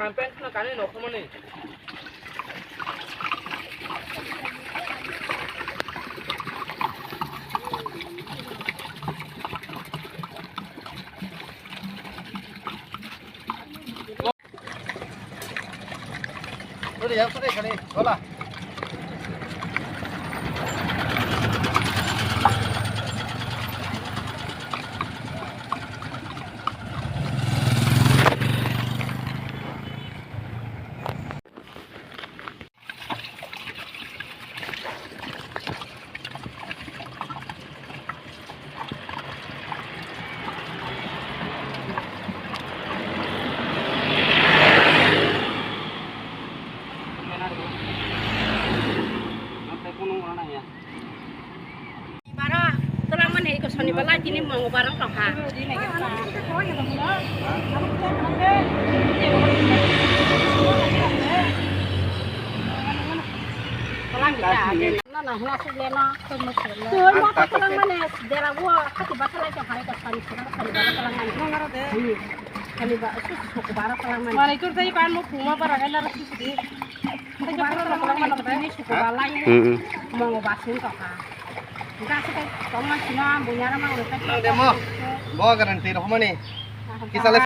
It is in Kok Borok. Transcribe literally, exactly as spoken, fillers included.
Ang pant kheno kanwi nokho mani. Uli, yang sudah kali, hola. Bara, twlangmani eko sonibar lai tini mongobar wng tongkha. Twlang gita, na na hna sile no. Twi mo twlangmani dera bo khati basa lai tongkha eko soni sila sonibar twlangmani. Sonibar, su su sonibar twlangmani. Mani tur tei ban mo phuma bara hai naro su su di. Sonibar twlangmani tini sonibar lai. Hmm, hmm. Mongobar sung tongkha. Nang demo, bo guarantee rohmani. Kisa le